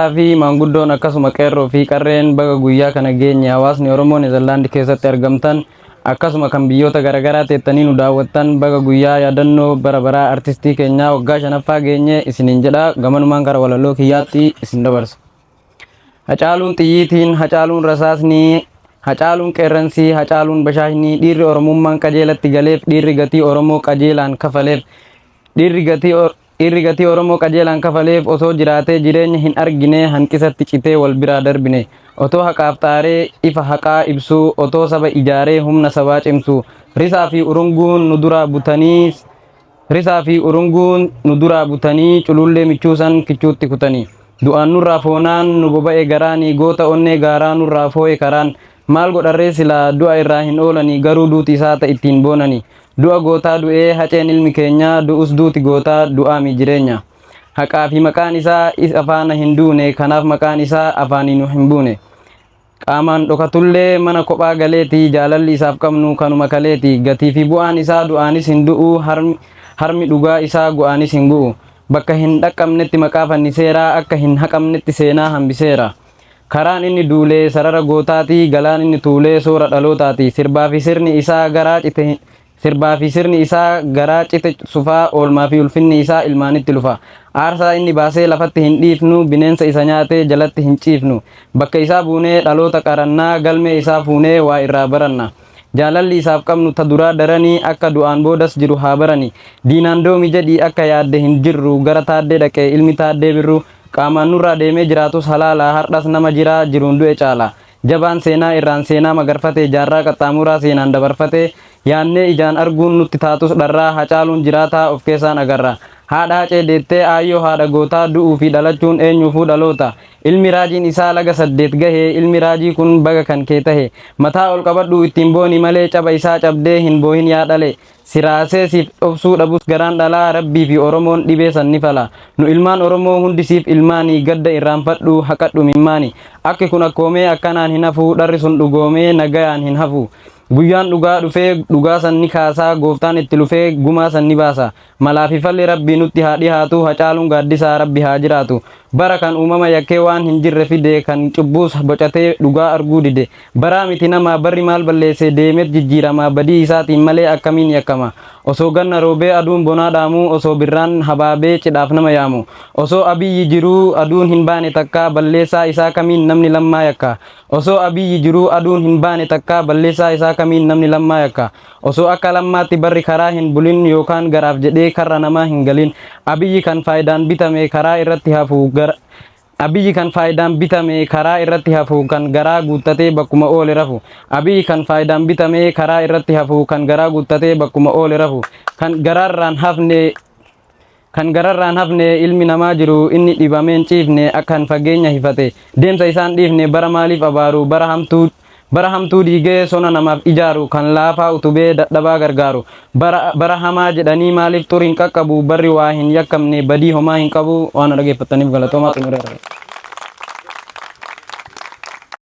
Fi maanguddoon akkasuma qeerroo fi qarreen baga guyyaa kana geenye. Hawaasni Oromoo Neezerlaandi keessatti argamtan, akkasuma kan biyyoota garaagaraa teettanii nu daawwattan, baga guyyaa yaadannoo bara baraa artistii keenyaa waggaa shanaffaa geenye isiniin jedha. Gamanumaan gara walaloo kiyyaatti isin dabarsa. Hacaaluun xiyyiitiin, Hacaaluun rasaasni, Hacaaluun qeerransi, Hacaaluun bashaashni, dhiirri Oromummaan qajeelatti galeef, dhiirri gatii Oromoo qajeelaan kafaleef, dhiirri gatii Oromoo qajeelaan kafaleef osoo jiraatee jireenya hin argine, hanqisatti citee wal biraa darbine. Otoo haqaaf xaaree ifa haqaa ibsuu, otoo saba ijaaree humna sabaa cimsu, risaa fi urunguun nu duraa butanii, risaa fi urunguun nu duraa butanii, culullee michuusan kichuutti kutanii. Du'aan nurraa foonaan nu boba'e garaanii, goota onnee gaaraa nurraa foo'e karaan. Maal godharree silaa, du'a irraa hin oolanii, garuu duuti isaa ta ittiin boonanii. Du'a gootaa du'ee Haceen ilmi keenyaa, du'us duuti gootaa du'aami jireenya. Haqaa fi maqaan isaa isa faana hin duune, kanaaf maqaan isaa afaanii nu hin buune. Qaamaan dhokatullee mana kophaa galeeti, jaalalli isaaf qabnu kanuma kaleeti. Gatii fi bu'aan isaa du'aanis hin du'u, harmi dhugaa isaa gu'aanis hin gu'u. Bakka hin dhaqqabnetti maqaa fanniseera, akka hin haqamnetti seenaa hambiseera. Karaan inni duulee sarara gootaati, galaan inni tuulee soora dhalootaati. Sirbaa fi sirni isaa garaa cite sufaa, oolmaa fi ulfinni isaa ilmaanitti lufa. Aarsaa inni baasee lafatti hin dhiifnu, bineensa isa nyaate jalatti hin ciifnu. Bakka isaa buunee dhaloota qarannaa, galmee isaa fuunee waa irraa baranna. Jaalalli isaaf qabnu ta duraa daranii, akka du'aan boodas jiru haa barani. Diinaan doomi jedhii akka yaadde hin jirru, gara Taaddee dhaqee ilmi Taaddee Birru. Qaamaan nurraa deemee jiraatus halaala, hardhas nama jiraa jiruun du'e caala. Jabaan seenaa irraan seenaa magarfate, jaarraa qaxxaamuraa seenaan dabarfate. Yaannee ijaan arguun nutti taatus dharraa, Hacaaluun jiraataa of keessaan agarra. Haadha Hacee deettee, aayyoo haadha gootaa, du'uu fi dhalachuun eenyuufuu dhaloota. Ilmi raajiin isaa laga saddeet gahe, ilmi raajii kun baga kan kee tahe. Mataa ol qabadhu ittiin booni malee, caba isaa cabdee hin boohin yaa dhale. Siraasee siif dhobsuu dhabus garaan dhalaa, Rabbii fi Oromoon dhibee san ni fala. Nu ilmaan Oromoo hundi siif ilmaani, gadda irraanfadhu haqadhu mimmaani. Akki kun akkoomee akkanaan hin hafu, dharri sun dhugoomee nagayaan hin hafu. Guyyaan dhugaa dhufee dhugaa san ni kaasaa, gooftaan itti lufee gumaa san ni baasa. Malaa fi falli Rabbii nutti haa dhihaatu, Hacaaluun gaaddisaa Rabbi haa jiraatu. Bara kan uumama yakkee waan hin jirre fide, kan cubbuus bocatee dhugaa arguu dide. Baraa miti nama barri maal balleesse, deemet jijjiirama, badii isaatiin malee akkamiin yakkama? Osoo ganna roobee aduun bonaa dhaamu, osoo birraan habaabee cidhaaf nama yaamu, osoo Abiyyi jiruu aduun hin baane takka, balleessaa isaa kamiin namni Lammaa yakka? Osoo Abiyyi jiruu aduun hin baane takka, balleessaa isaa kamiin namni Lammaa yakka? Osoo akka Lammaatti barri karaa hin bulin, yookaan garaaf jedhee karra namaa hin galin, Abiyyi kan faayidaan bitame karaa irratti hafu gara Abiyyi kan faayidaan bitame karaa irratti hafu, kan garaa guuttatee bakkuma oole rafu. Abiyyi kan faayidaan bitame karaa irratti hafu, kan garaa guuttatee bakkuma oole rafu. Kan gararraan hafne ilmi namaa jiru, inni dhibameen ciifne, akkan fageenya hifate deemsa isaan dhiifne. Bara maaliif abaaru, bara hamtuu diigee sona namaaf ijaaru, kan laafaa utubee dadhabaa gargaaru, bara hamaa jedhanii maaliif xuriin qaqqabu? Barri waa hin yakkamne, badii homaa hin qabu. Waan na dhageeffattaniif galatoomaa, xumureera.